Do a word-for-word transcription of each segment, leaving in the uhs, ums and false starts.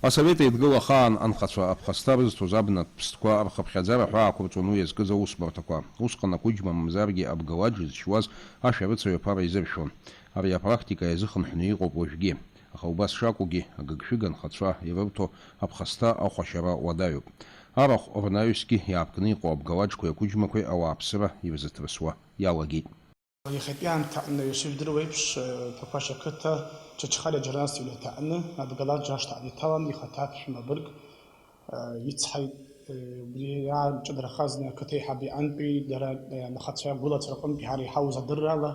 Асовет Еидгыла ахаан анхацәа аԥхасҭа рызҭоз абнатә ԥстәқәа рхыԥхьаӡара ҳәа аақәырҵон уи иазкыз аусбарҭақәа. Усҟан ақәыџьма мамзаргьы абгалаџ зышьуаз ашәарыцаҩ аԥара изыршәуан. Ари апрактика иазыхынҳәны иҟоуп уажәгьы. Аха убас шакәугьы, агыгшәыг анхацәа ирырҭо аԥхасҭа ахәашьара уадаҩуп. Арахә рнаҩсгьы иаапкны иҟоу абгалаџқәеи ақәыџьмақәеи ауааԥсыра ирзыҭрысуа иалагеит. Иахьатәи аамҭа аҟны, ишыжәдыруа еиԥш, Ԥақәашь ақыҭа Чачхалиа џьарнас иҩнаҭаҟны абгалаџ ашҭа иҭалан, ихаҭа аԥшәма бырг ицҳаит. Убри аамҭа ҿыдырхазны ақыҭа еиҳабы иҟынтәи дара анхацәа агәылацәа рҟынтәи ҳара иҳауз адыррала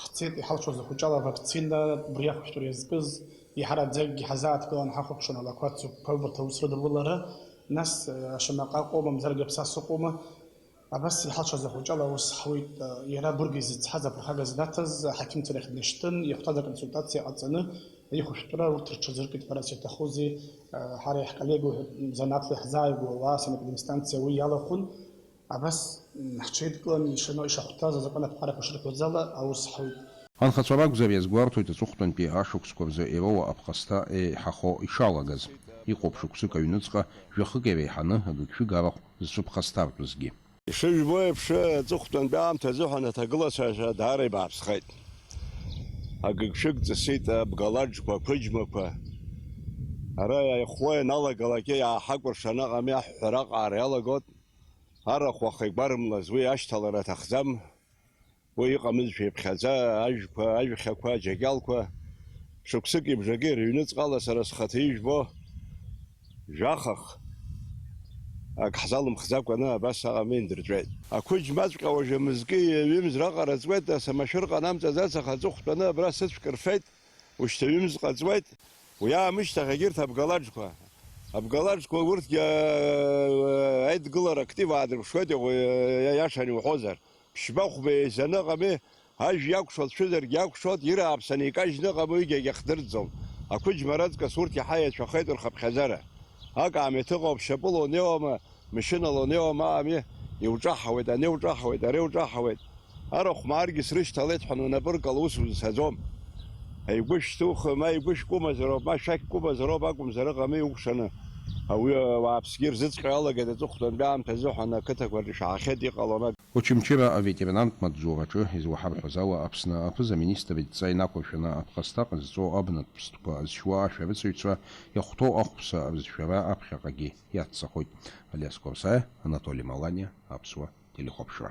ҳцеит, иҳалшоз ахәыҷала авакцина, убри ахәышәтәра иазкыз, иҳараӡакгьы ҳазааҭгылан ҳахәаԥшуан алақәа цыгәқәа, урҭ аус рыдырулара, нас ашамаҟа ыҟоума, мамзаргьы аԥсаса ыҟоума, Абас иҳалшаз ахәыҷала аус ҳауеит. Иара абырг изыцҳаз аԥырхага знаҭаз аҳақьымцәа рахь днашьҭын, ихәҭаз аконсультациа ҟаҵаны, аихәышәтәра урҭ рҽазыркит ҳәа иаҭахузеи, ҳара иаҳколлега уҳәа-, занааҭла иаҳзааигәоу ауаа санэпидемстанциа уи иалахәын. Абас, м, ҳҽеидкыланы ишано-, ишахәҭаз азакәан аԥҟарақәа шырҳәоз ала аус ҳауеит. Анхацәа ракәзар, иазгәарҭоит аҵыхәтәантәи ашықәсқәа рзы ироуа аԥхасҭа еиҳахо ишалагаз. Иҟоуп шықәсык аҩныҵҟа жәахык иреиҳаны агыгшәыг арахә зцәыԥхасҭартәызгьы. Ишыжәбо еиԥш, аҵыхәтәантәи аамҭа азыҳәан аҭагылацәа даара ибааԥсхеит. Агыгшәыг ҵысит, абгалаџқәа, ақәыџьмақәа. Ара иаихәо ианалагалакгьы иааҳакәыршан аҟами аҳәҳәара аҟаара иалагоит. Арахә уаха игәарымлаз уи ашьҭалара аҭахӡам. Уи иҟамызшәа иԥхьаӡа, ажәқәа, ажәхьақәа, аџьагьалқәа, шықәсыки бжаки рыҩныҵҟала сара схаҭа ижәбо, жәахах, ак ҳзалымхӡакәаны абас аҟама индырҵәеит. Ақәыџьмаҵәҟьа уажәы мызки ҩымз раҟара ҵуеит, нас амашәыр ҟанамҵаӡац, аха аҵыхәтәаны абра сыцәк рфеит, ушьҭа ҩымз ҟаҵуеит. Уи аамышьҭахь егьырҭ абгалаџқәа, абгалаџқәа урҭгьы, э, аидгылара актив аадырԥшуеит, иаго-, иа-, иашан иуҳәозар. Ԥшьба-хәба еизаны ыҟами, ажә иакәшо, дцәызаргь иакәшоит, ирааԥсаны икажьны ыҟами, уигьы агьахдырӡом. Ақәыџьма раҵкыс урҭ иаҳа еицәахеит рхыԥхьаӡара. Акаамеҭ ыҟоуп, шьапыла унеиуама, машьынала унеиуама, аами, иуҿаҳауеит, ани уҿаҳауеит, ари уҿаҳауеит. Арахә мааргьы срышьҭалеит ҳәа унапы ркала ус узцаӡом. Аигәышә шьҭухы, ма аигәышә кәымазароуп, ма шәақь кәымазароуп акәымзар ыҟами, иукәшаны. Ауи ауааԥсгьы ирзыҵҟьо иалагеит аҵыхәтәантәи аамҭа азыҳәан ақыҭақәа рҿы ишаҳахьеит иҟалон. Очамчыра аветеринартә маҵзураҿы излаҳарҳәоз ала, Аԥсны аԥыза-министр идҵа инақәыршәаны аԥхасҭа ҟазҵо абнатә ԥстәқәа зшьуа ашәарыцаҩцәа иахәҭоу ахәԥса рызшәара аԥхьаҟагьы иаццахоит. Алиас Қәарсаиа, Анатоли Маланиа, Аԥсуа телехәаԥшра.